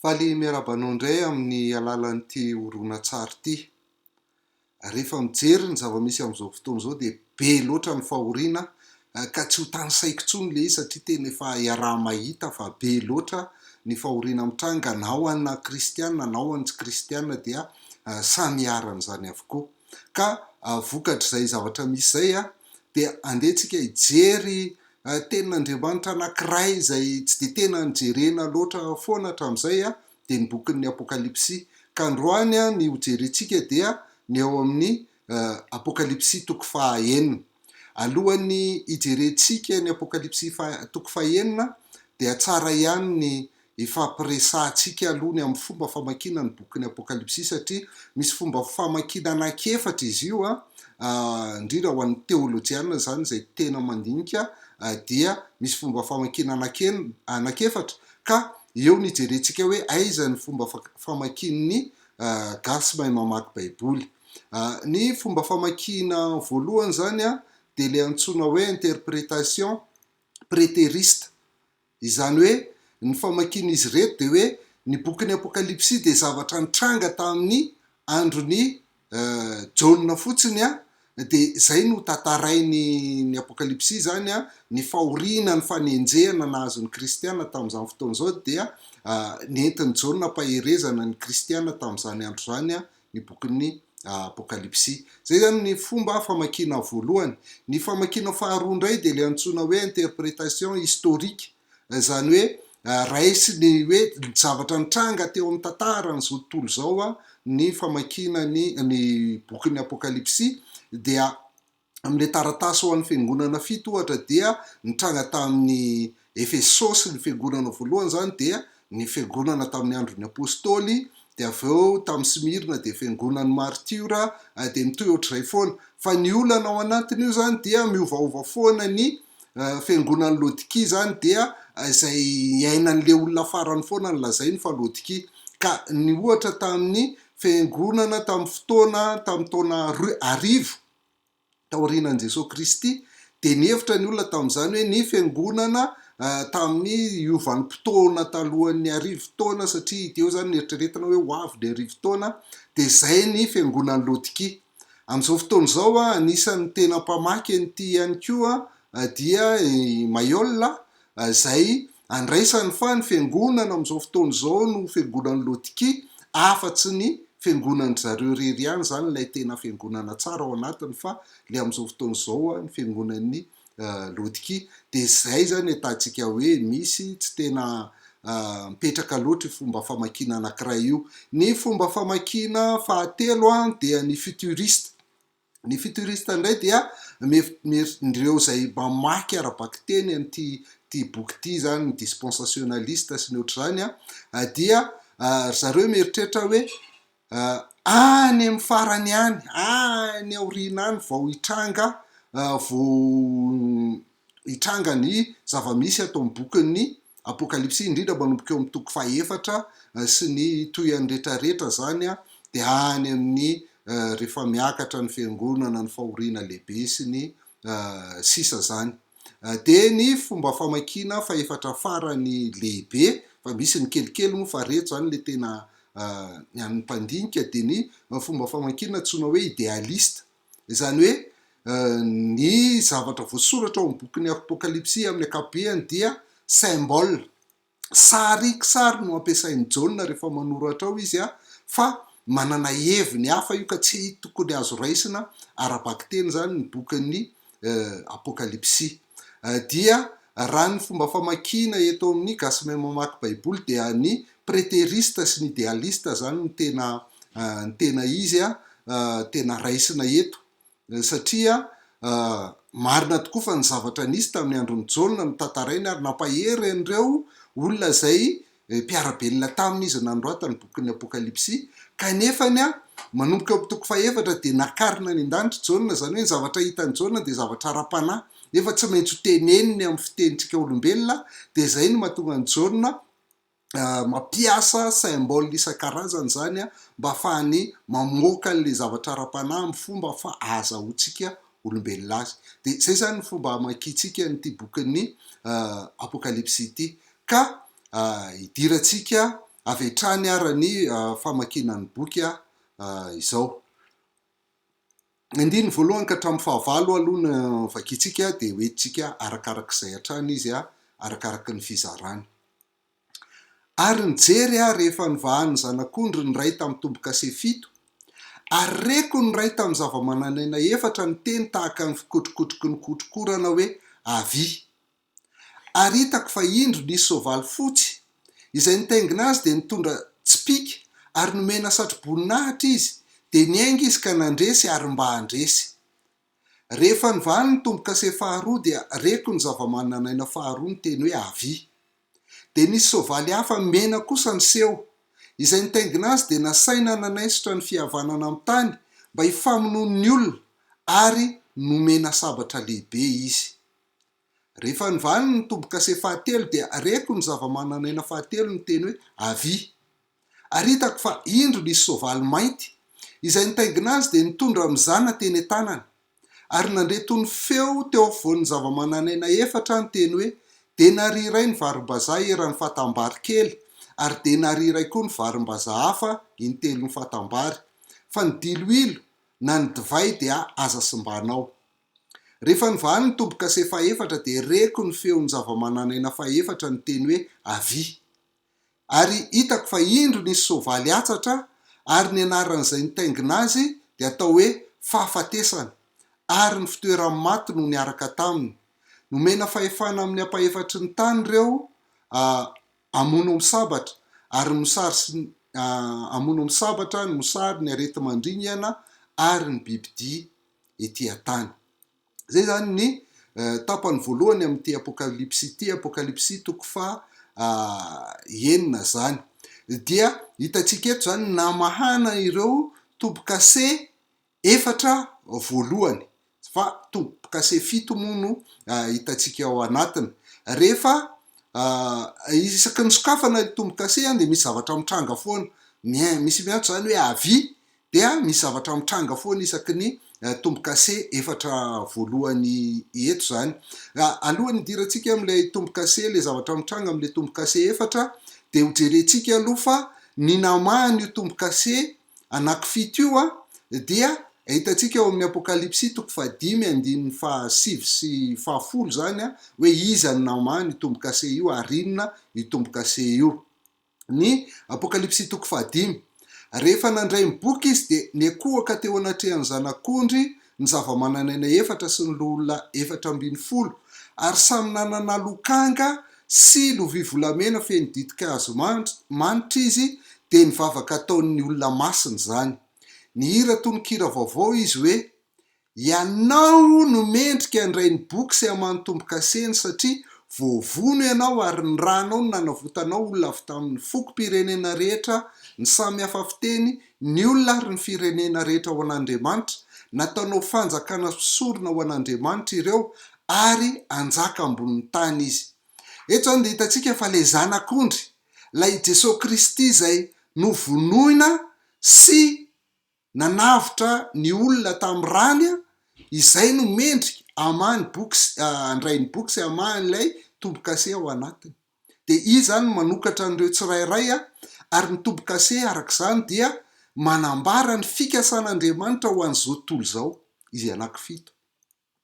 Faly miarahaba anao indray amin'ny alalan'ity horonantsary ity. Rehefa mijery ny zava-misy amin'izao fotoana izao dia be loatra ny fahoriana ka tsy ho tanisaiko intsony ilay izy satria tena efa iaraha-mahita fa be loatra ny fahoriana mitranga na ho ana kristiana na ho an'ny tsy kristiana dia samy iharan'izany avokoa. Ka vokatr'izay zavatra misy izay dia andeha tsika hijery Tenin'Andriamanitra anankiray izay tsy dia tena nojerena loatra foana hatramin'izay dia ny bokin'ny Apokalypsy. Ka androany ny hojerentsika dia ny ao amin'ny Apokalypsy toko fahaenina. Alohan'ny hijerentsika ny Apokalypsy toko fahaenina dia tsara ihany ny Ifampiresahantsika aloha ny amin'ny fomba famakiana ny bokin'ny Apokalypsy satria misy fomba famakiana anankiefatra izy io an, indrindra ho an'ny teolojiana izany izay tena mandinika dia misy fomba famakiana anankiefatra ka eo no hijerentsika hoe aiza ny fomba famakian'ny gasy mahay mamaky baiboly. Ny fomba famakiana voalohany izany an dia ilay antsoina hoe interprétation prétériste. Izany hoe, ny famakian'izy ireto dia hoe ny bokin'ny Apokalypsy dia zavatra nitranga tamin'ny andron'i Jaona fotsiny an, dia izay no tantarainy ny Apokalypsy izany an, ny fahoriana, ny fanenjehana nahazo ny kristiana tamin'izany fotoana izao dia nentin'i Jaona hampaherezana ny kristiana tamin'izany andro izany an, ny bokin'ny Apokalypsy. Izay izany ny fomba famakiana voalohany. Ny famakiana faharoa indray dia ilay antsoina hoe interprétation historique, izany hoe raisiny hoe ny zavatra nitranga teo amin'ny tantaran'izao tontolo izao ny famakiana ny ny bokin'ny Apokalypsy dia amin'ilay taratasy ho an'ny fiangonana fito ohatra dia nitranga tamin'ny Efesosy ny fiangonana voalohany izany dia ny fiangonana tamin'ny andron'ny apostoly dia avy eo tamin'ny Smyrna dia fiangonan'ny martiora dia mitohy ohatr'izay foana fa ny olana ao anatin'io izany dia miovaova foana ny fiangonan'i Laodikia izany dia izay iainan'ilay olona farany foana no lazainy fa Laodikia ka ny ohatra tamin'ny fiangonana tamin'ny fotoana tamin'ny taona arivo taorianan'i Jesoa Kristy, dia nihevitra ny olona tamin'izany hoe ny fiangonana tamin'ny io vanim-potoana talohan'ny arivo taona, satria teo izany neritreretina hoe ho avy ny arivo taona, dia izay ny fiangonan'i Laodikia. Amin'izao fotoana izao, anisan'ny tena mpamaky an'ity ihany koa dia i Mayol, izay andraisany fa ny fiangonana amin'izao fotoana izao no fiangonan'i Laodikia, afa-tsy ny fiangonan-dry zareo irery ihany izany ilay tena fiangonana tsara ao anatiny fa ilay amin'izao fotoana izao ny fiangonan'i Laodikia. Dia izay izany ahitantsika hoe misy tsy tena mipetraka loatra io fomba famakiana anankiray io. Ny fomba famakiana fahatelo dia ny futuriste. Ny futuriste indray dia ireo izay mamaky ara-bakiteny an'ity ity boky ity izany, ny dispensationaliste sy ny ohatr'izany an, dia ry zareo mieritreritra hoe any amin'ny farany any, any aoriana any vao hitranga vao hitranga ny zava-misy ato amin'ny bokin'ny Apokalypsy, indrindra manomboka eo amin'ny toko fahefatra sy ny tohiny rehetrarehetra izany dia any amin'ny rehefa miakatra ny fiangonana, ny fahoriana lehibe sy ny sisa izany. Dia ny fomba famakiana fahefatra farany lehibe, fa misy ny kelikely moa fa ireto izany ilay tena ny an'ny mpandinika dia ny fomba famakiana antsoina hoe idealiste. Izany hoe ny zavatra voasoratra ao amin'ny bokin'ny Apokalypsy amin'ny ankapobeny dia symbole, sary kisary no ampiasain'i Jaona rehefa manoratra ao izy fa manana heviny hafa io ka tsy tokony azo raisina ara-bakiteny izany ny bokin'ny Apokalypsy. Dia raha ny fomba famakiana eto amin'ny Gasy Mahay Mamaky Baiboly dia ny preterista sy ny idealista izany no tena ny tena izy tena raisina eto satria marina tokoa fa ny zavatra nisy tamin'ny andron'i Jaona no tantarainy ary nampahery an'ireo olona izay mpiara-belona taminy izy nanoratany ny bokin'ny Apokalypsy, kanefany manomboka eo amin'ny toko fahefatra dia nakarina any an-danitra i Jaona, izany hoe ny zavatra hitan'i Jaona dia zavatra ara-panahy, nefa tsy maintsy ho teneniny amin'ny fitenintsika olombelona, dia izay no mahatonga an'i Jaona mampiasa symbole isan-karazany izany mba hahafahany mamoaka an'ilay zavatra ara-panahy amin'ny fomba fa ahazahoantsika olombelona azy. Dia izay izany ny fomba hamakiantsika an'ity bokin'ny Apokalypsy ity. Ka hidirantsika avy hatrany ara ny famakiana ny boky izao. Ny andininy voalohany ka hatramin'ny fahavalo aloha no vakintsika dia hoentintsika arakarak'izay hatrany izy, arakaraky ny fizarany. Ary nijery aho rehefa novahan'ny Zanak'ondry ny iray tamin'ny tombo-kase fito, ary reko ny iray tamin'ny zava-manan'aina efatra niteny tahaka ny fikotrokotroky ny kotrokorana hoe, Avia! Ary hitako fa indro nisy soavaly fotsy, izay nitaingina azy dia nitondra tsipìka, ary nomena satroboninahitra izy, dia niainga izy ka nandresy ary mba handresy. Rehefa novahany ny tombo-kase faharoa dia reko ny zava-manan'aina faharoa niteny hoe, Avia! Dia nisy soavaly hafa mena kosa niseho. Izay nitaingina azy dia nasaina nanaisotra ny fihavanana amin'ny tany mba hifamonoan'ny olona, ary nomena sabatra lehibe izy. Rehefa nivaly ny tombo-kase fahatelo dia reko ny zava-manan'aina fahatelo niteny hoe, Avia! Ary hitako fa indro nisy soavaly mainty, izay nitaingina azy dia nitondra mizana teny an-tanany. Ary nandre toy ny feo teo afovoan'ny zava-manan'aina efatra aho niteny hoe, Denaria iray ny varimbazaha eran'ny fatam-bary kely, ary denaria iray koa ny varimbazaha hafa intelon'ny fatam-bary. Fa ny diloilo na ny divay dia aza simbanao. Rehefa nivaly ny tombo-kase fahefatra dia reko ny feon'ny zava-manan'aina fahefatra niteny hoe, Avia! Ary hitako fa indro nisy soavaly hatsatra, ary ny anaran'izay nitaingina azy dia atao hoe Fahafatesana, ary ny fitoeran'ny maty no niaraka taminy. Nomena fahefana amin'ny ampahefatry ny tany ireo, hamono amin'ny sabatra, ary ny mosary sy ny, hamono amin'ny sabatra, ny mosary, ny areti-mandringana, ary ny bibidia ety an-tany. Izay izany ny tapany voalohany amin'ity Apokalypsy ity, Apokalypsy toko faha enina izany. Dia hitantsika eto izany ny namahana ireo tombo-kase efatra voalohany, fa tombo-kase fito moa no hitantsika ao anatiny. Rehefa isaky ny sokafana ilay tombo-kase dia misy zavatra mitranga foana, misy miantso izany hoe avia Dia misy zavatra mitranga foana isaky ny tombokase efatra voalohany eto izany. Alohan'ny hidirantsika amin'ilay tombokase, ilay zavatra mitranga amin'ilay tombokase efatra, dia hojerentsika aloha fa ny namahana io tombokase anankifito io dia hitantsika ao amin'ny Apokalypsy toko fahadimy andininy fahasivy sy fahafolo izany hoe iza no namahana io tombokase io ary inona io tombokase io. Ny Apokalypsy toko fahadimy. Rehefa nandray ny boky izy dia niankohoka teo anatrehan'ny Zanak'ondry ny zavamananaina efatra sy ny loholona 14, ary samy nanana lokanga sy lovia volamena feno ditin-kazo manitra izy, dia ny vavaka ataon'ny olona masina izany. Nihira tononkira vaovao izy hoe, Ianao no mendrika handray ny boky sy hamaha ny tombo-kaseny satria voavono ianao ary ny rànao no nanavotanao olona avy tamin'ny fokom-pirenena rehetra, ny samy hafa fiteny, ny olona ary ny firenena rehetra ho an'Andriamanitra, nataonao fanjakana sy mpisorona ho an'Andriamanitra ireo ary hanjaka ambonin'ny tany izy. Eto izany dia hitantsika fa ilay Zanak'ondry, ilay Jesoa Kristy izay novonoina sy Nanavotra ny olona tamin'ny rany izay no mendrika hamaha ny boky sy handray ny boky sy hamaha an'ilay tombo-kase ao anatiny. Dia izy izany no manokatra an'ireo tsirairay ary ny tombo-kase araka izany dia manambara ny fikasan'Andriamanitra ho an'izao tontolo izao, izy anankifito.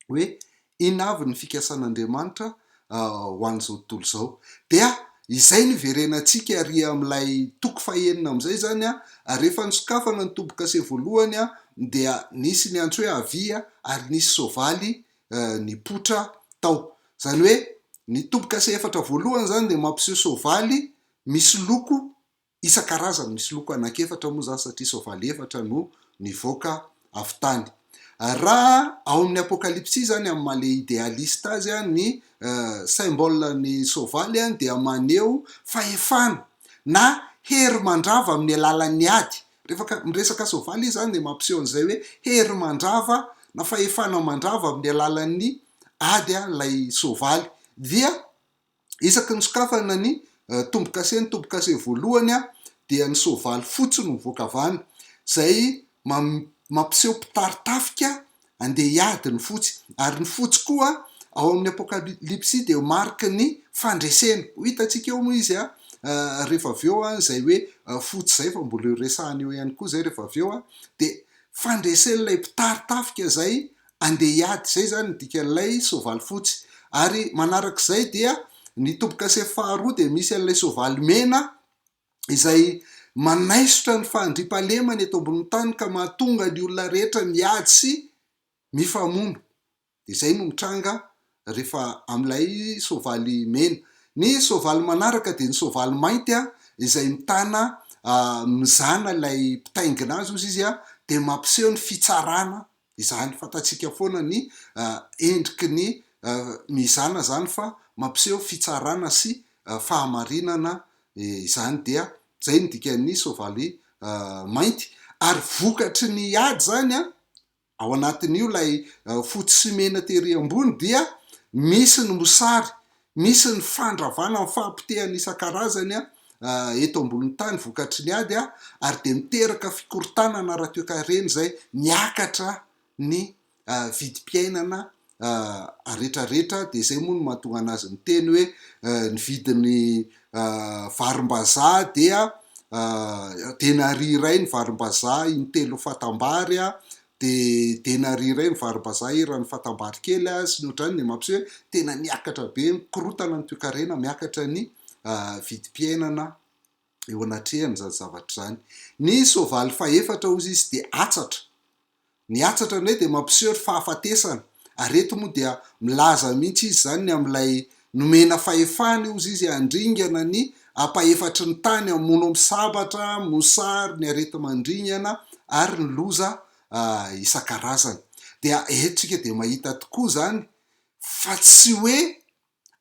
hoe inona avy ny fikasan'Andriamanitra ho an'izao tontolo izao. Dia izay no iverenantsika ary amin'ilay toko fahenina amin'izay izany, rehefa nosokafana ny tombo-kase voalohany dia nisy ny antso hoe avia ary nisy soavaly nipoitra tao. Izany hoe ny tombo-kase efatra voalohany izany dia mampiseho soavaly misy loko Isan-karazany, misy loko anankiefatra moa izany satria soavaly efatra no nivoaka avy tany. Raha ao amin'ny Apokalypsy izany amin'ny maha le idéaliste azy ny symbole ny soavaly dia maneho fahefana na hery mandrava amin'ny alalan'ny ady. Rehefa miresaka soavaly izy izany dia mampiseho an'izay hoe hery mandrava na fahefana mandrava amin'ny alalan'ny ady ilay soavaly. Dia Isaky ny sokafana ny tombokase, ny tombokase voalohany dia ny soavaly fotsy no mivoaka avy any, izay mampiseho mpitari-tafika andeha hiady ny fotsy. Ary ny fotsy koa ao amin'ny Apokalypsy dia mariky ny fandresena. Ho hitantsika eo moa izy rehefa avy eo izay hoe fotsy izay fa mbola io resahana eo ihany koa izay rehefa avy eo dia fandresen'ilay mpitari-tafika izay andeha hiady, izay izany ny dikan'ilay soavaly fotsy. Ary manarak'izay dia ny tombo-kase faharoa dia misy an'ilay soavaly mena izay manaisotra ny fahandriampahalemana eto ambonin'ny tany ka mahatonga ny olona rehetra miady sy mifamono. Dia izay no mitranga rehefa amin'ilay soavaly mena. Ny soavaly manaraka dia ny soavaly mainty izay mitana mizana ilay mpitaingina azy hozy izy dia mampiseho ny fitsarana izany. Fantatsika foana ny endriky ny mizana izany fa mampiseho fitsarana sy fahamarinana izany dia izay no dikan'ny soavaly mainty. Ary vokatry ny ady izany Ao anatin'io ilay fotsy sy mena tery ambony dia misy ny mosary, misy ny fandravana, ny fahapotehana isan-karazany eto ambonin'ny tany vokatry ny ady ary dia miteraka fikorontanana ara-toekarena izay miakatra ny vidim-piainana retraretra dia izay moa no mahatonga anazy miteny hoe ny vidin'ny varimbazaha dia denaria iray ny varimbazaha intelo fatam-bary dia denaria iray ny varimbazaha eran'ny fatam-bary kely sy ny ohatr'izany dia mampiseho hoe tena niakatra be mikorontana ny toekarena miakatra ny vidim-piainana eo anatrehan'izany zavatra izany. Ny soavaly fahefatra hozy izy dia atsatra. Ny atsatra indray dia mampiseho ny fahafatesana, ary eto moa dia milaza mihitsy izy izany ny amin'ilay nomena fahefana hozy izy handringana ny ampahefatry ny tany, hamono amin'ny sabatra, mosary, ny areti-mandringana ary ny loza isan-karazany. Dia eto isika dia mahita tokoa izany fa tsy hoe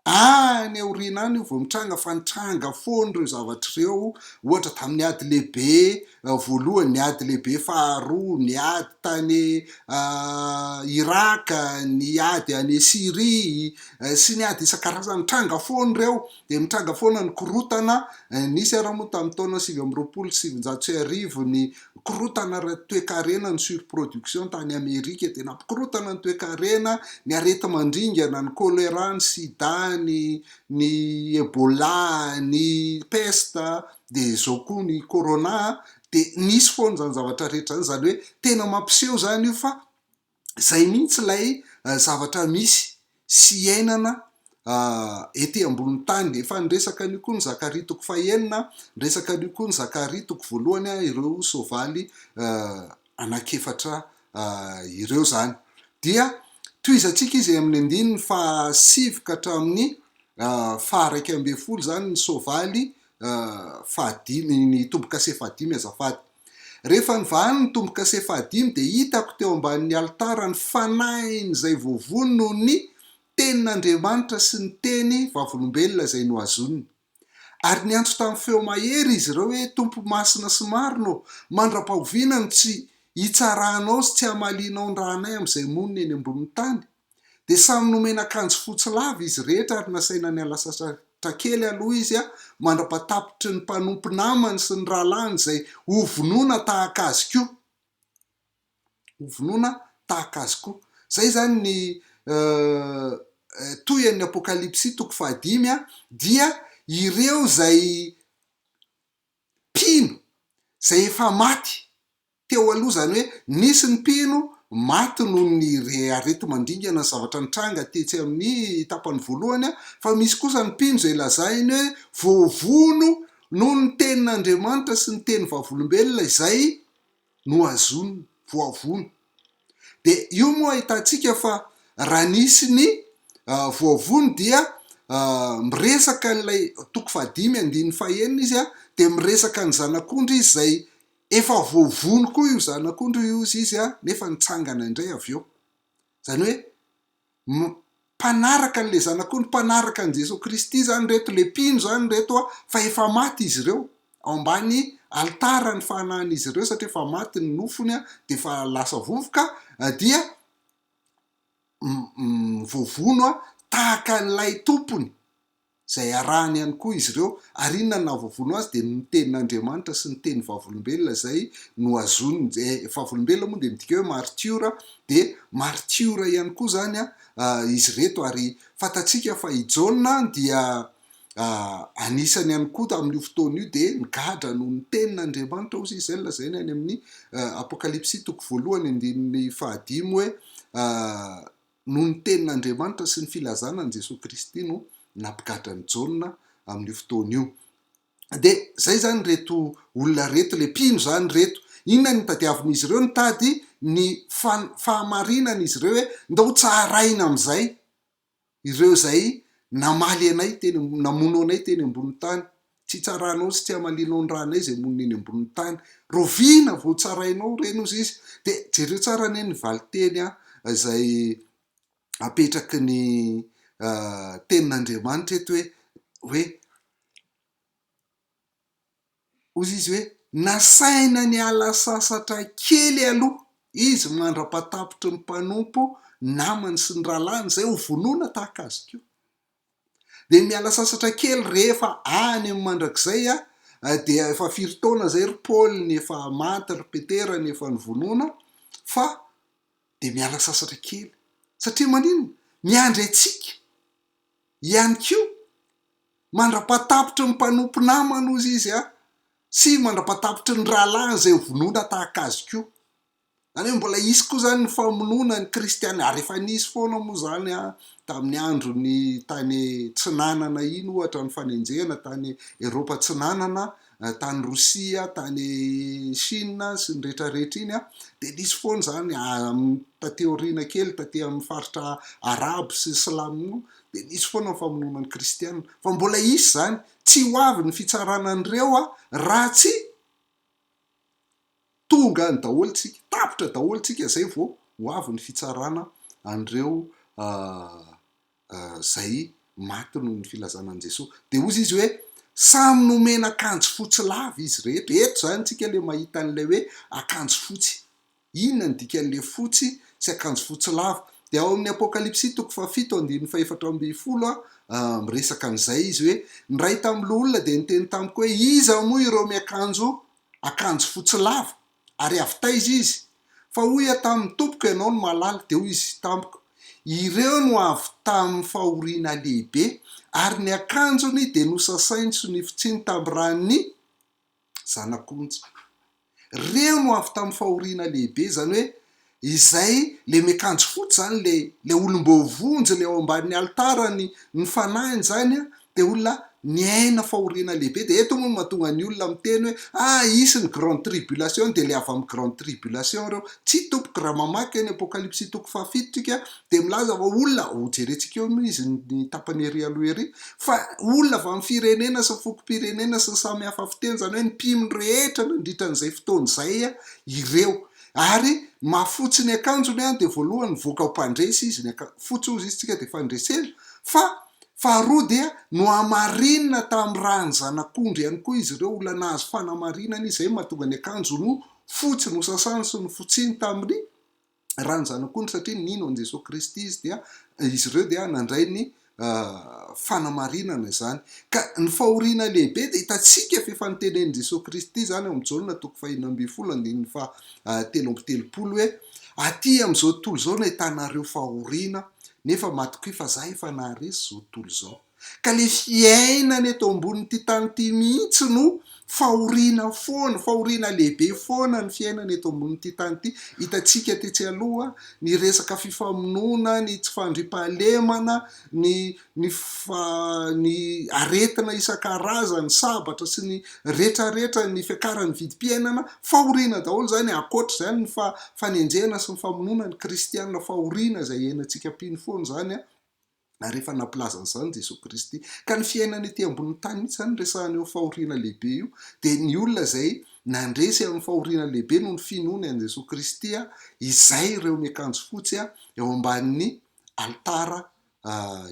Any aoriana any io vao mitranga fa nitranga foana ireo zavatra ireo, ohatra tamin'ny ady lehibe voalohany, ny ady lehibe faharoa, ny ady tany Irak, ny ady any Syrie sy ny ady isan-karazany, mitranga foana ireo, dia mitranga foana ny korontana, nisy ary moa tamin'ny taona 1929 ny Korontana ara-toekarena ny surproduction tany Amerika dia nampikorontana ny toekarena, ny areti-mandringana, ny choléra, ny sida, ny ny Ebola, ny peste, dia izao koa ny corona, dia nisy foana izany zavatra rehetra izany, izany hoe tena mampiseho izany io fa Izay mihitsy ilay zavatra misy sy iainana ety ambonin'ny tany. Efa niresaka an'io koa ny Zakaria toko fahenina, niresaka an'io koa ny Zakaria toko voalohany, ireo soavaly anankiefatra ireo izany. Dia tohizantsika izy amin'ny andininy fahasivy ka hatramin'ny faha-11 izany ny soavaly fahadimy, ny tombo-kase fahadimy azafady. Rehefa nivahany ny tombo-kase fahadimy dia hitako teo ambanin'ny alitara ny fanahin'izay voavono noho ny Tenin'Andriamanitra sy ny teny vavolombelona izay nohazoniny. Ary niantso tamin'ny feo mahery izy ireo hoe, Tompo masina sy marina ô, mandra-pahoviana no tsy hitsaranao sy tsy hamalianao ny ranay amin'izay monina eny ambonin'ny tany? Dia samy nomena akanjo fotsy lava izy rehetra ary nasaina niala sasatra kely aloha izy mandra-patapitry ny mpanompo namany sy ny rahalahiny izay hovonoina tahaka azy koa. Hovonoina tahaka azy koa. Izay izany ny tohin'ny Apokalypsy toko fahadimy dia ireo izay mpino izay efa maty teo aloha, izany hoe nisy ny mpino maty noho ny areti-mandringana ny zavatra nitranga tetsy amin'ny tapany voalohany, fa misy kosa ny mpino izay lazainy hoe voavono noho ny tenin'Andriamanitra sy ny teny vavolombelona izay nohazoniny, voavono. Dia io moa ahitantsika fa raha nisy ny voavono dia miresaka an'ilay toko fahadimy andininy fahenina izy dia miresaka ny zanak'ondry izy izay Efa voavono koa io zanak'ondry io hozy izy nefa nitsangana indray avy eo. Izany hoe mpanaraka an'ilay zanak'ondry, mpanaraka an'i Jesoa Kristy izany ireto, ilay mpino izany ireto fa efa maty izy ireo. Ao ambany alitara ny fanahin'izy ireo satria efa maty ny nofony dia efa lasa vovoka dia voavono tahaka an'ilay tompony. izay arahany ihany koa izy ireo, ary inona no nahavoavono azy dia ny tenin'Andriamanitra sy ny teny vavolombelona izay nohazoniny, eh, vavolombelona moa dia midika hoe martiora, dia martiora ihany koa izany izy ireto, ary fantatsika fa i Jaona dia Anisany ihany koa tamin'io fotoana io dia nigadra noho ny tenin'Andriamanitra hozy izy, izay no lazainy any amin'ny Apokalypsy toko voalohany andininy fahadimy hoe noho ny tenin'Andriamanitra sy ny filazana an'i Jesoa Kristy no nampigadra an'i Jaona amin'io fotoana io. Dia izay izany ireto olona ireto, ilay mpino izany ireto. Inona no tadiavin'izy ireo? Nitady ny fahamarinana izy ireo hoe ndao tsaraina amin'izay. Ireo izay namaly anay teny, namono anay teny ambonin'ny tany. Tsy hitsaranao sy tsy hamalianao ny ranay izay monina eny ambonin'ny tany. Rahoviana vao tsarainao ireny hozy izy? Dia jereo tsara anie ny valinteny izay apetraky ny tenin'Andriamanitra eto hoe, hoe. Hoy izy hoe, Nasaina niala sasatra kely aloha izy mandra-patapitry ny mpanompo namany sy ny rahalahiny izay ho vonoina tahaka azy koa. Dia miala sasatra kely rehefa any amin'ny mandrakizay dia efa firy taona izay ry Paoly ny efa maty, ry Petera ny efa novonoina fa dia miala sasatra kely. Satria maninona? Miandry antsika ihany koa mandra-patapitry ny mpanompo namany hozy izy a, sy mandra-patapitry ny rahalahiny izay ho vonoina tahaka azy koa. Izany hoe mbola hisy koa izany ny famonoana ny kristiana, ary efa nisy foana moa izany a, tamin'ny andron'ny tany Atsinanana iny ohatra ny fanenjehana tany Eropa Atsinanana, tany Rosia, tany Chine sy ny rehetra rehetra iny a, dia nisy foana izany taty aoriana kely taty amin'ny faritra arabo sy silamo dia nisy foana ny famonoana ny kristiana, fa mbola hisy izany, tsy ho avy ny fitsarana an'ireo raha tsy tonga any daholo tsika, tapitra daholo tsika zay vao ho avy ny fitsarana an'ireo izay maty noho ny filazana an'i Jesoa. Dia hozy izy hoe, samy nomena akanjo fotsy lava izy rehetra. Eto izany tsika ilay mahita an'ilay hoe akanjo fotsy. Inona no dikan'ilay fotsy sy akanjo fotsy lava? Dia ao amin'ny Apokalypsy toko fahafito andininy fahefatra 18, miresaka an'izay izy hoe, Ny iray tamin'ny loholona dia niteny tamiko hoe, Iza moa ireo miakanjo akanjo fotsy lava? Ary avy taiza izy? Fa hoy aho taminy, Tompoko, ianao no mahalala. Dia hoy izy tamiko, Ireo no avy tamin'ny fahoriana lehibe, ary ny akanjony dia nosasainy sy nofotsiny tamin'ny ran'ny Zanak'onja. Reo no avy tamin'ny fahoriana lehibe, izany hoe izay le miakanjo fotsy izany, le le olom-boavonjy, le ao ambanin'ny alitara ny ny fanahiny izany an, dia olona niaina fahoriana lehibe. Dia eto moa no mahatonga ny olona miteny hoe ah hisy ny grande tribulation, dia le avy amin'ny grande tribulation ireo. Tsia tompoko, raha mamaky ny Apokalypsy toko fahafito tsika dia milaza fa olona, ho jerentsika eo moa izy ny tapany ery aloha ery, fa olona avy amin'ny firenena sy ny fokom-pirenena sy ny samy hafa fiteny, izany hoe ny mpino rehetra nandritra an'izay fotoana izay ireo. Ary mahafotsy ny akanjony dia voalohany nivoaka ho mpandresy izy, ny fotsy hozy izy tsika dia fandresena, fa faharoa dia nohamarinina tamin'ny ràn'ny zanak'ondry ihany koa izy ireo, olona nahazo fanamarinana izy, izay no mahatonga ny akanjo no fotsy, nosasany sy nofotsiny tamin'ny raha ny Zanak'ondry satria nino an'i Jesoa Kristy izy dia izy ireo dia nandray ny fanamarinana izany. Ka ny fahoriana lehibe dia hitantsika fa efa notenenin'i Jesoa Kristy izany ao amin'ny Jaona toko fahenina 16 andininy faha 33 hoe aty amin'izao tontolo izao no ahitanareo fahoriana nefa matokia fa za efa naharesy izao tontolo izao. Ka le fiainana eto ambonin'ity tany ity mihitsy no fahoriana foana, fahoriana lehibe foana ny fiainana eto ambonin'ity tany ity. Hitantsika tetsy aloha ny resaka fifamonoana, ny tsy fandriampahalemana, ny ny ny aretina isan-karazany, sabatra sy ny retraretra, ny fiakaran'ny vidim-piainana, fahoriana daholo izany, ankoatra izany ny fanenjehana sy ny famonoana ny kristiana, fahoriana izay iainantsika mpino foana izany an. Ary efa nampilaza an'izany Jesoa Kristy. Ka ny fiainana ety ambonin'ny tany mihitsy izany no resahana io fahoriana lehibe io, dia ny olona izay nandresy amin'ny fahoriana lehibe noho ny finoany an'i Jesoa Kristy, izay ireo miakanjo fotsy eo ambanin'ny alitara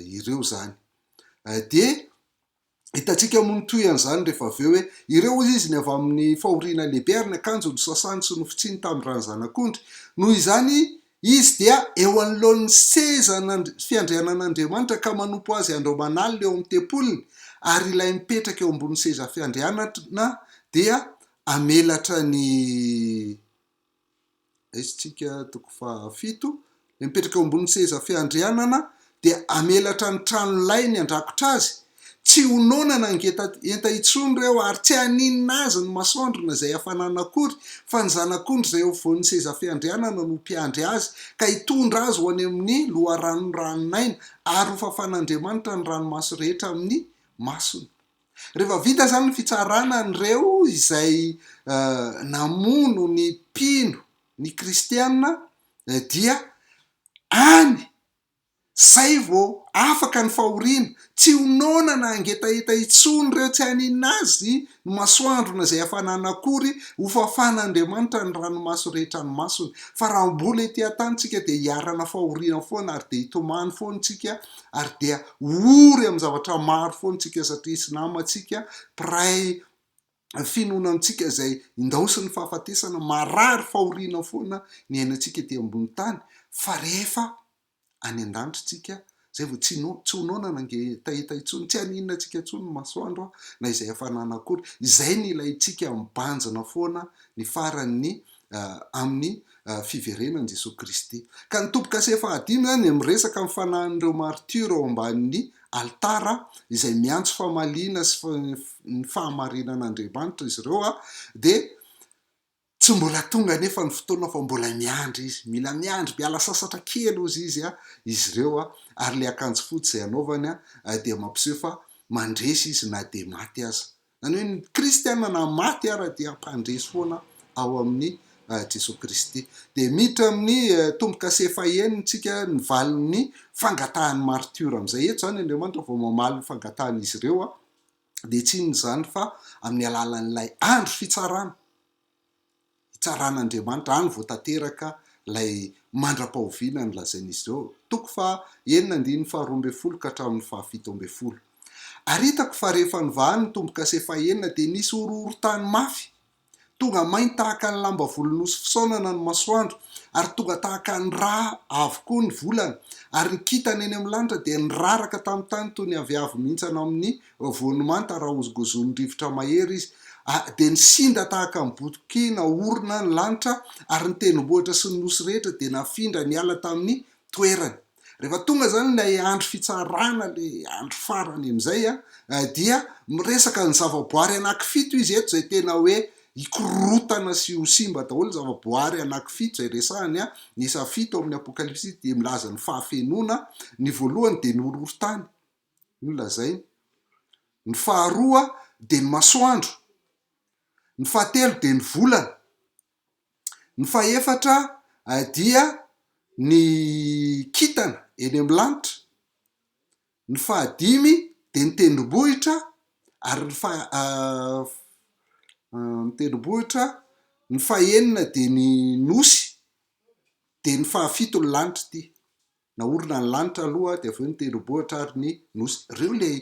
ireo izany. Dia Hitantsika moa ny tohin'izany rehefa avy eo hoe, Ireo, hoy izy, ny avy amin'ny fahoriana lehibe ary ny akanjony nosasany sy nofotsiny tamin'ny ran'ny Zanak'ondry. Noho izany, izy dia eo anoloan'ny seza fiandrianan'Andriamanitra ka manompo Azy andro aman'alina eo amin'ny tempoliny, ary ilay mipetraka eo ambonin'ny seza fiandrianana dia hamelatra ny. Raisintsika toko fahafito, ilay mipetraka eo ambonin'ny seza fiandrianana dia hamelatra ny tranolainy handrakotra azy, Tsy ho noana na hangetaheta intsony ireo ary tsy haninona azy ny masoandro na izay hafanana akory, fa ny Zanak'ondry izay eo afovoan'ny seza fiandrianana no mpiandry azy, ka hitondra azy ho any amin'ny loharanon'ny ranon'aina, ary hofafan'Andriamanitra ny ranomaso rehetra amin'ny masony. Rehefa vita izany ny fitsarana an'ireo izay namono ny mpino, ny kristiana, dia any Zay vao afaka ny fahoriana, tsy ho noana na hangetaheta intsony ireo tsy haninona azy ny masoandro na izay hafanana akory, ho fafan'Andriamanitra ny ranomaso rehetra ny masony. Fa raha mbola ety an-tany tsika dia hiharana fahoriana foana ary dia hitomany foana tsika ary dia ho ory amin'ny zavatra maro foana tsika satria hisy namantsika mpiray finoana amintsika izay indaosin'ny fahafatesana, marary fahoriana foana ny iainantsika ety ambony tany, fa rehefa any an-danitra isika, izay vao tsy no, tsy ho noana na hangetaheta intsony, tsy haninona antsika intsony ny masoandro na izay hafanana akory. Izay no ilaintsika mibanjina foana ny faran'ny amin'ny fiverenan'i Jesoa Kristy. Ka ny tombo-kase fahadimy izany dia miresaka amin'ny fanahin'ireo martiora ao ambanin'ny alitara izay miantso famaliana sy ny fahamarinan'Andriamanitra izy ireo dia tsy mbola tonga anefa ny fotoana fa mbola miandry izy. Mila miandry, miala sasatra kely hozy izy, izy ireo ary ilay akanjo fotsy izay anaovany dia mampiseho fa mandresy izy na dia maty aza. Izany hoe ny kristiana na maty ara dia mpandresy foana ao amin'i Jesoa Kristy. Dia miditra amin'ny tombo-kase fahenina isika ny valin'ny fangatahan'ny martiora amin'izay. Eto izany Andriamanitra vao mamaly ny fangatahan'izy ireo dia tsy inona izany fa amin'ny alalan'ilay andro fitsarana. Hitsaran'Andriamanitra, any vao tanteraka ilay mandra-pahoviana nolazain'izy ireo, toko faha enina andininy faha 12 ka hatramin'ny faha 17. Ary hitako fa rehefa novahany ny tombo-kase faha enina dia nisy horohorontany mafy, tonga mainty tahaka ny lamba volon'osy fisaonana ny masoandro, ary tonga tahaka ny rà avokoa ny volana, ary ny kintana eny amin'ny lanitra dia niraraka tamin'ny tany toy ny aviavy mihintsana amin'ny Voany manta raha hozongozonin'ny rivotra mahery izy, dia nisinda tahaka ny boky naorina ny lanitra, ary ny tendrombohitra sy ny nosy rehetra dia nafindra niala tamin'ny toerany. Rehefa tonga izany ilay andro fitsarana, ilay andro farany amin'izay, dia miresaka ny zavaboary anankifito izy eto, izay tena hoe hikorontana sy ho simba daholo ny zavaboary anankifito izay resahiny, ny isa fito ao amin'ny Apokalypsy dia milaza ny fahafenoana, ny voalohany dia ny horohorontany. no lazainy, ny faharoa dia ny masoandro, ny fahatelo dia ny volana, ny fahefatra dia ny kintana eny amin'ny lanitra, ny fahadimy dia ny tendrombohitra ary ny faha ny tendrombohitra, ny fahenina dia ny nosy, dia ny fahafito ny lanitra ity. Naorina ny lanitra aloha dia avy eo ny tendrombohitra ary ny nosy. Ireo ilay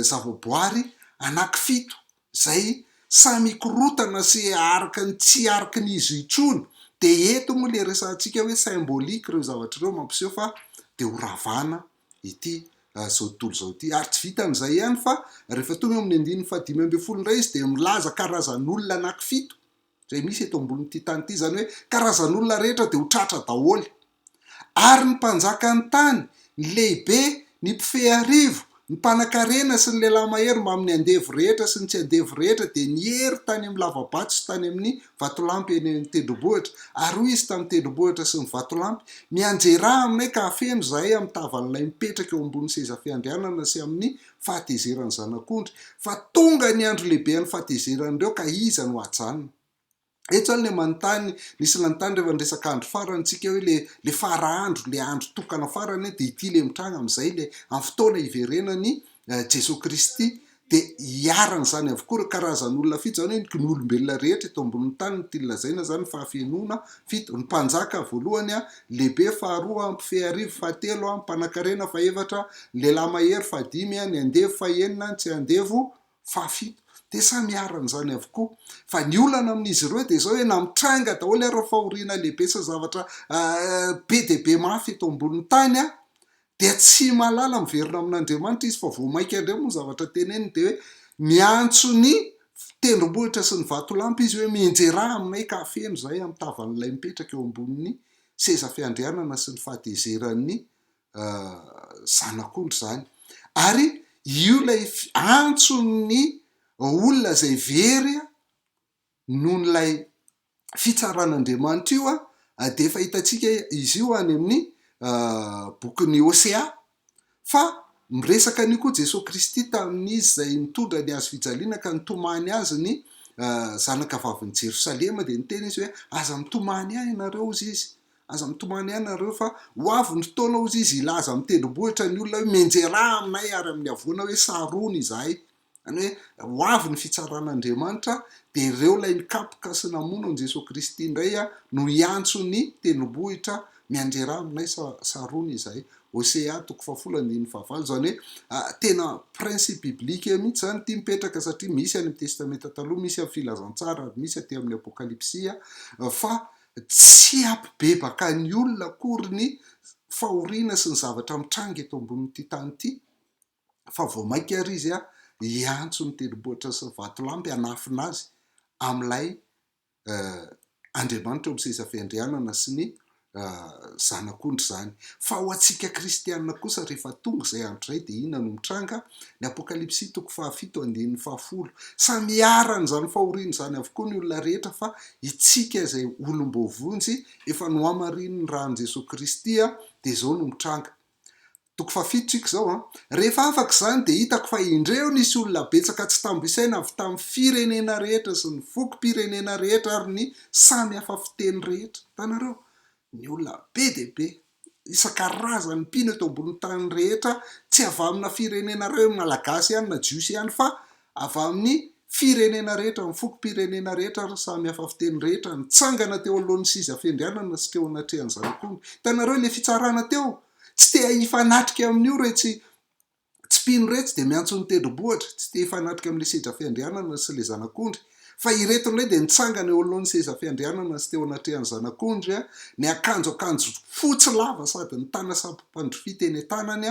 zavaboary anankifito izay samy hikorotana sy araka ny tsy araka ny izy intsony. Dia eto moa ilay resahantsika hoe symbolique ireo zavatra ireo mampiseho fa dia ho ravana ity izao tontolo izao ity. Ary tsy vitan'izay ihany fa rehefa tonga eo amin'ny andininy fahadimy ambin'ny folo indray izy dia milaza karazan'olona anankifito izay misy eto ambonin'ity tany ity, izany hoe karazan'olona rehetra dia ho tratra daholo. Ary ny mpanjakan'ny tany, ny lehibe, ny mpifehy arivo, ny mpanankarena sy ny lehilahy mahery mbamin'ny andevo rehetra sy ny tsy andevo rehetra dia niery tany amin'ny lava-bato sy tany amin'ny vatolampy eny an-tendrombohitra. Ary hoy izy tamin'ny tendrombohitra sy ny vatolampy, Mianjerà aminay ka hafeno izahay amin'ny tavan'ilay mipetraka eo ambonin'ny seza fiandrianana sy amin'ny fahatezeran'ny Zanak'ondry, fa tonga ny andro lehibe an'ny fahatezeran'ireo ka iza no hajanona? Eto zany le manontany, nisy nanontany rehefa niresaka andro farany tsika hoe le le fara andro, le andro tokana farany dia ity le mitranga amin'izay le amin'ny fotoana hiverenan'i Jesoa Kristy dia hiharan'izany avokoa ireo karazan'olona fito, izany hoe ny olombelona rehetra eto ambonin'ny tany no tiany lazaina izany fahafenoana fito, ny mpanjaka voalohany, lehibe faharoa, mpifehy arivo fahatelo, mpanankarena fahefatra, ny lehilahy mahery fahadimy, ny andevo fahenina, ny tsy andevo fahafito. Dia samy iharan'izany avokoa. Fa ny olana amin'izy ireo dia izao hoe na mitranga daholo ary ny fahoriana lehibe sy ny zavatra be dia be mafy eto ambonin'ny tany dia tsy mahalala miverina amin'Andriamanitra izy fa vao mainka indray moa ny zavatra teneniny dia hoe miantso ny tendrombohitra sy ny vatolampy izy hoe mianjerà aminay ka hafeno izahay amin'ny tavan'ilay mipetraka eo ambonin'ny seza fiandrianana sy ny fahatezeran'ny zanak'ondry izany. Ary io ilay antson'ny olona izay very noho ilay fitsaran'Andriamanitra io dia efa hitantsika izy io any amin'ny bokin'i Hosea fa miresaka an'io koa Jesoa Kristy tamin'izy izay nitondra ny hazo fijaliana ka nitomany azy ny zanaka vavin'i Jerosalema dia niteny izy hoe aza mitomany ahy ianareo hozy izy aza mitomany ahy ianareo fa ho avy ny fotoana hozy izy hilaza amin'ny tendrombohitra ny olona hoe mianjerà aminay ary amin'ny havoana hoe sarony izahay. Izany hoe ho avy ny fitsaran'Andriamanitra dia ireo ilay nikapoka sy namono an'i Jesoa Kristy indray no hiantso ny tendrombohitra mianjera aminay sarony izahay. Hosea toko fahafolo andininy fahavalo. Izany hoe tena principe biblique mihitsy izany ity mipetraka satria misy any amin'ny Testamenta Taloha, misy amin'ny Filazantsara ary misy aty amin'ny Apokalypsy fa tsy hampibebaka ny olona akory ny fahoriana sy ny zavatra mitranga eto ambonin'ity tany ity. fa vao mainka ary izy hiantso ny tendrombohitra sy ny vatolampy hanafina azy amin'ilay Andriamanitra eo amin'ny seza fiandrianana sy ny Zanak'ondry izany. Fa ho antsika kristiana kosa rehefa tonga izay andro izay dia inona no mitranga? Ny Apokalypsy toko fahafito andininy fahafolo. Samy iharan'izany fahoriana izany avokoa ny olona rehetra fa itsika izay olom-boavonjy efa nohamarinin'ny ran'i Jesoa Kristy dia izao no mitranga. Toko fahafito tsika izao an. Rehefa afaka izany dia hitako fa indreo nisy olona betsaka tsy tambo isaina avy tamin'ny firenena rehetra sy ny fokom-pirenena rehetra ary ny samy hafa fiteny rehetra. Hitanareo? Ny olona be dia be, isan-karazany mpino eto ambonin'ny tany rehetra, tsy avy amina firenena iray hoe Malagasy ihany na Jiosy ihany fa avy amin'ny firenena rehetra, ny fokom-pirenena rehetra ary ny samy hafa fiteny rehetra, nitsangana teo anoloan'ny siza fiandrianana sy teo anatrehan'ny Zanak'ondry. Hitanareo ilay fitsarana teo? Tsy te hifanatrika amin'io iretsy tsy mpino iretsy dia miantso ny tendrombohitra, tsy te hifanatrika amin'ilay seza fiandrianana sy ilay Zanak'ondry. Fa ireto indray dia nitsangana eo anoloan'ny seza fiandrianana sy teo anatrehan'ny Zanak'ondry, niakanjo akanjo fotsy lava sady nitana sampim-pandrofia teny an-tanany,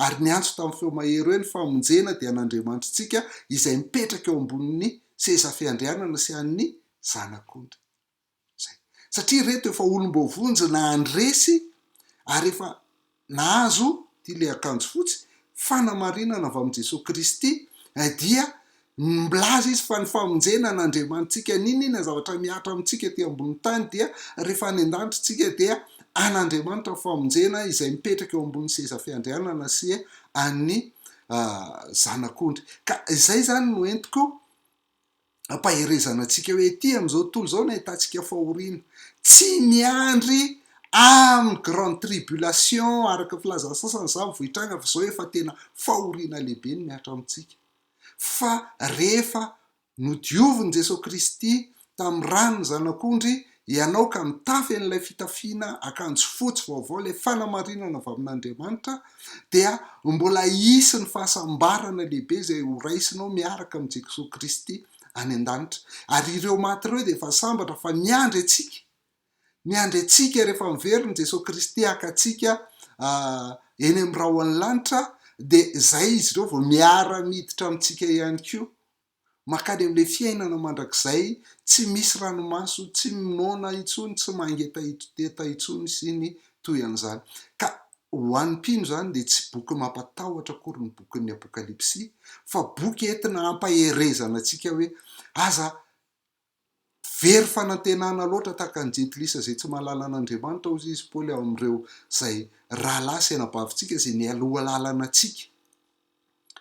ary niantso tamin'ny feo mahery hoe, Ny famonjena dia an'Andriamanitritsika izay mipetraka eo ambonin'ny seza fiandrianana sy an'ny Zanak'ondry. Izay. Satria ireto efa olom-boavonjy nahandresy ary efa nahazo, ity ilay akanjo fotsy, fanamarinana avy amin'i Jesoa Kristy, dia milaza izy fa ny famonjena an'Andriamanitsika, n'inon'inona zavatra mihatra amintsika ety ambonin'ny tany dia rehefa any an-danitra isika dia an'Andriamanitra ny famonjena izay mipetraka eo ambonin'ny seza fiandrianana sy an'ny Zanak'ondry. Ka izay izany no entiko ampaherezana antsika hoe ety amin'izao tontolo izao no ahitantsika fahoriana. Tsy miandry amin'ny grande tribulation araka ny filazan'ny sasany izany vao hitranga fa izao efa tena fahoriana lehibe no mihatra amintsika. Fa rehefa nodiovin'i Jesoa Kristy tamin'ny ran'ny Zanak'ondry ianao ka mitafy an'ilay fitafiana akanjo fotsy vaovao, ilay fanamarinana avy amin'Andriamanitra, dia mbola hisy ny fahasambarana lehibe izay ho raisinao miaraka amin'i Jesoa Kristy any an-danitra. Ary ireo maty ireo dia efa sambatra fa miandry antsika, miandry antsika rehefa miverina Jesoa Kristy haka antsika eny amin'ny rahon'ny lanitra, dia izay izy ireo vao miara-miditra amintsika ihany koa. Mankany amin'ilay fiainana mandrakizay tsy misy ranomaso, tsy noana intsony, tsy mangetaheta intsony sy ny toy an'izany. Ka ho an'ny mpino izany dia tsy boky mampatahotra akory ny bokin'ny Apokalypsy fa boky entina hampaherezana antsika hoe aza very fanantenana loatra tahaka ny jentilisa izay tsy mahalala an'Andriamanitra hozy izy Paoly ao amin'ireo izay rahalahy sy anabavintsika izay nialoha lalana antsika.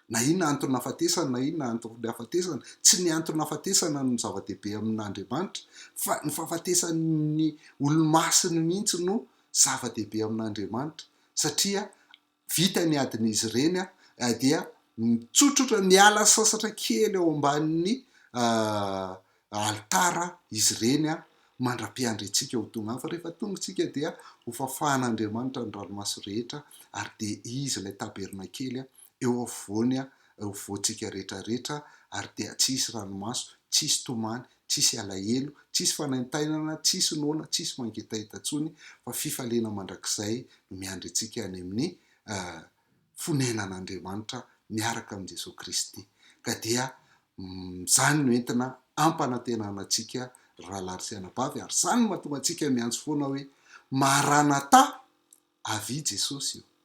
Na inona antony nahafatesany na inona antony nahafatesany, tsy ny antony nahafatesana no zava-dehibe amin'Andriamanitra fa ny fahafatesan'ny olomasiny mihitsy no zava-dehibe amin'Andriamanitra satria vita ny adin'izy ireny dia mitsotsotra miala sasatra kely ao ambanin'ny alitara izy ireny mandra-piandry antsika ho tonga any. Fa rehefa tonga isika dia ho fafahan'Andriamanitra ny ranomaso rehetra ary dia Izy ilay tabernakely eo afovoany, eo afovoantsika rehetra rehetra ary dia tsy hisy ranomaso, tsy hisy tomany, tsy hisy alahelo, tsy hisy fanaintainana, tsy hisy noana, tsy hisy mangetaheta intsony fa fifaliana mandrakizay no miandry antsika any amin'ny fonenan'Andriamanitra miaraka amin'i Jesoa Kristy. Ka dia izany no entina hampanantenana antsika ry rahalahy sy anabavy ary izany no mahatonga antsika miantso foana hoe Maranatha, avia Jesosy ô!